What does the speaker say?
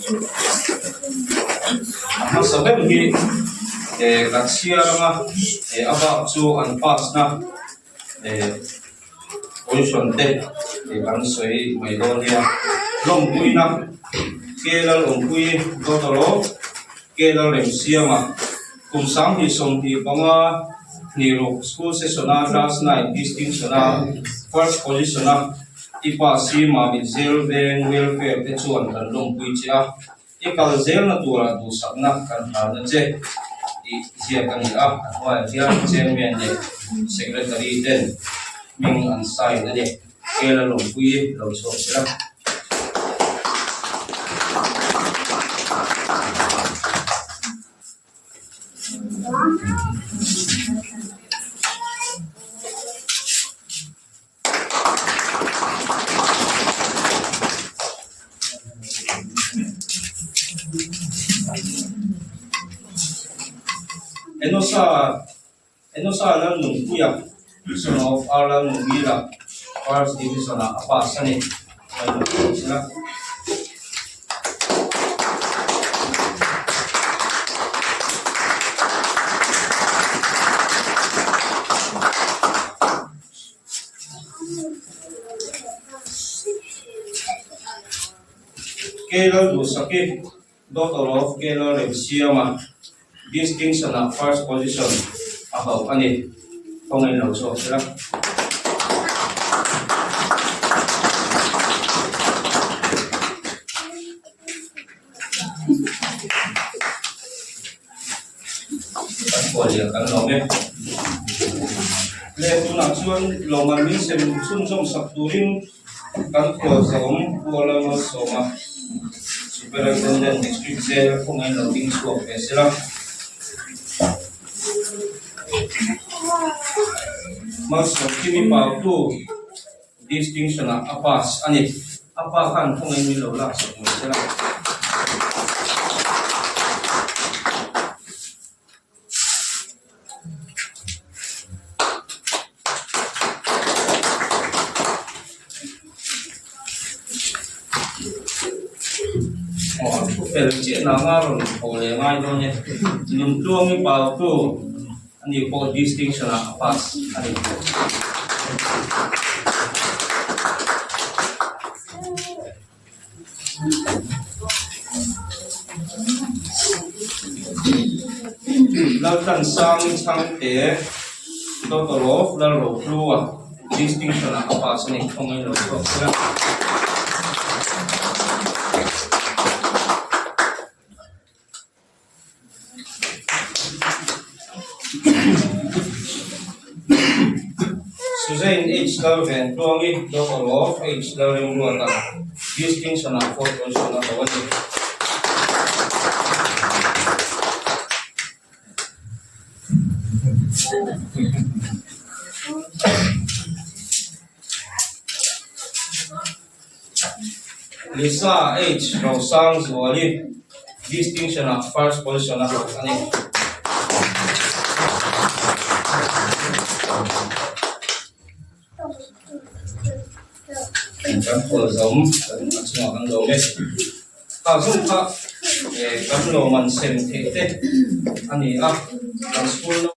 A hmasa ber hi eh ka chhiar anga eh a bak chu an pass na eh position te eh kan sawi mai dawn nia lawmpuina K Lalawmpuii daughter of K Lalremsiama kum 2025 hniruk school session a class 9 distinction a first position a I pa si Mamit Zel Veng Welfare te chuan kan lawmpui che a, i kal zelna turah duhsakna kan hlan a che tih ziak a ni a, a hnuaiah hian Chairman leh Secretary ten hming an sign a ni. Kela lawmpui lo chhuak se la. Enosa Enosa Lalnunpuia son of R Lalnungira first division ah a pass a ni. K Lalduhsaki, daughter of K Lalremsiama, distinction ah first position a hauh a ni. Khawngaih lo chhuak sela. Kan khuallian kan lawm e. Le tunah chuan lawmman min sem chhunzawm sak turin kan khual zawm Pu Lalmalsawma Superintendent District Jail khawngaih lo ding chhuak ve sela. Malsawm Kimi Pautu Distinction ah a pass a ni. A pa khan khawngaih min lo lak sak mai sela. Aw a thu fel chiah na anga rawn tho leh ngai dawn e. Nuntuangi Pautu ani pawh distinction ah a pass a ni. Laltlansang Chhangte Daughter of Lalrohlua distinction ah a pass a ni. Khawngaih lo chhuak sela. Suzanne H. Lalventluangi, daughter of H. Lalremruata, distinction ah fourth position a hauh a ni. Lisa H. Rosangzuali, distinction ah first position a hauh a ni. Kan khawl zawm kan a chungah kan lawm e. Kha zawng kha eh kan lawm an sem theih te a ni a, kan school.